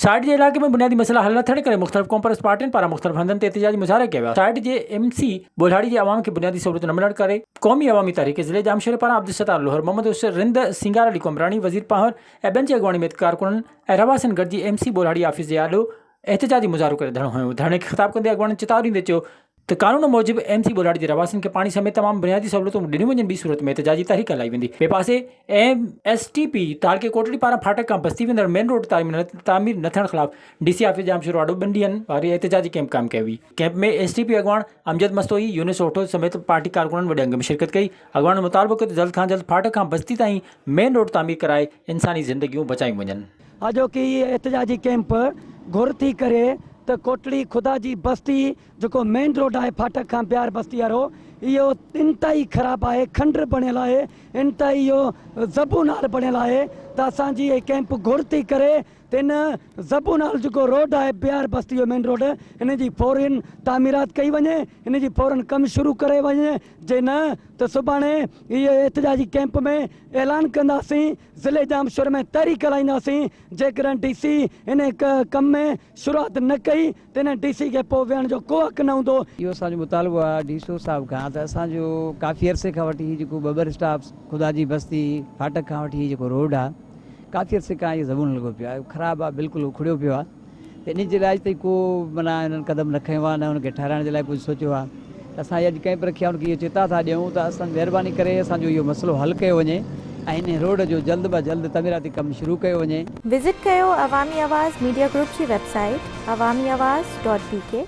Site جي علائقي ۾ بنيادي مسئلا حل نه ٿيڻ ڪري مختلف قومپرست پارٽين پاران مختلف هنڌن تي احتجاجي مظاهرا ڪيا ويا. سائيٽ جي ايم سي ٻولهاڙي جي عوام کي بنيادي سهولتون نه ملڻ ڪري قومي عوامي تحريڪ ضلعي ڄامشوري پاران عبدالستار لوهر، محمد عرس رند، سينگار علي قمبراڻي، وزير پنهور ۽ ٻين جي اڳواڻي ۾ ڪارڪنن ۽ رهواسين گڏجي ايم سي ٻولهاڙي آفيس جي آڏو احتجاجي مظاهرو ڪري ڌرڻو هنيو. ڌرڻي کي خطاب ڪندي اڳواڻن چتاء ڏيندي چيو ته قانون موجب ايم سي ٻولهاڙي جي رهواسين کي پاڻي سميت تمام بنيادي سهولتون ڏنيون وڃن ٻي صورت ۾ احتجاجي تحريڪ هلائي ويندي. ٻئي پاسي ايم ايس ٽي پي تعلقي ڪوٽڙي پاران ڦاٽڪ کان بستي ويندڙ مين روڊ تعمير نه ٿيڻ خلاف ڊي سي آفيس ڄامشورو آڏو ٻن ڏينهن واري احتجاجي ڪئمپ قائم ڪئي وئي. ڪئمپ ۾ ايس ٽي پي اڳواڻ امجد مستوئي، يونس اوٺو سميت پارٽي ڪارڪنن وڏي انگ ۾ شرڪت ڪئي. اڳواڻن مطالبو ڪيو ته جلد کان جلد ڦاٽڪ کان بستي تائين مين روڊ تعمير ڪرائي انساني زندگيون بچايون وڃن. اڄوڪي احتجاجي ڪئمپ گهر ٿي ڪري ته ڪوٽڙي خدا جي بستي جيڪو مين روڊ آهي ڦاٽڪ کان بيار بستي وارو اهو انتهائي خراب آهي کنڊر بڻيل آهي انتهائي اهو زبون حال بڻيل آهي ته اسان جي هي ڪئمپ گهر ٿي ڪري ته ان زبون حال جيڪو روڊ آهي بيار بستي جو مين روڊ ان جي فورن تعميرات ڪئي وڃي ان جي فورن ڪم شروع ڪري وڃي جي نه ته سڀاڻي اهي احتجاجي ڪئمپ ۾ اعلان ڪنداسين ضلعي ڄامشوري ۾ تحريڪ هلائينداسين جيڪڏهن ڊي سي ان ڪم ۾ شروعات نه ڪئي ته ان ڊي سي کي پوء ويهڻ جو ڪو حق نه هوندو. اهو اسان جو مطالبو آهي ڊي سي او صاحب کان ته اسان جو ڪافي عرصي کان وٺي هي جيڪو ٻٻر اسٽاپ خدا جي بستي ڦاٽڪ کان وٺي هي جيڪو روڊ آهي ڪافي عرصي کان اهو زبون لڳو پيو آهي خراب آهي بلڪل اکڙيو پيو آهي ته انهي جي لاء اڄ تائين ڪو معنيٰ انهن قدم نه کنيو آهي نه ان کي ٺهرائڻ جي لاء ڪجهه سوچيو آهي ته اسان هي اڄ ڪئمپ رکي آهي ان کي اهو چتاء ٿا ڏيون ته اسان مهرباني ڪري اسان جو اهو مسئلو حل ڪيو وڃي ۽ انهي روڊ جو جلد به جلد تعميراتي ڪم شروع ڪيو وڃي. وزٽ ڪيو عوامي آواز ميڊيا گروپ جي website Awami Awaz dot B K.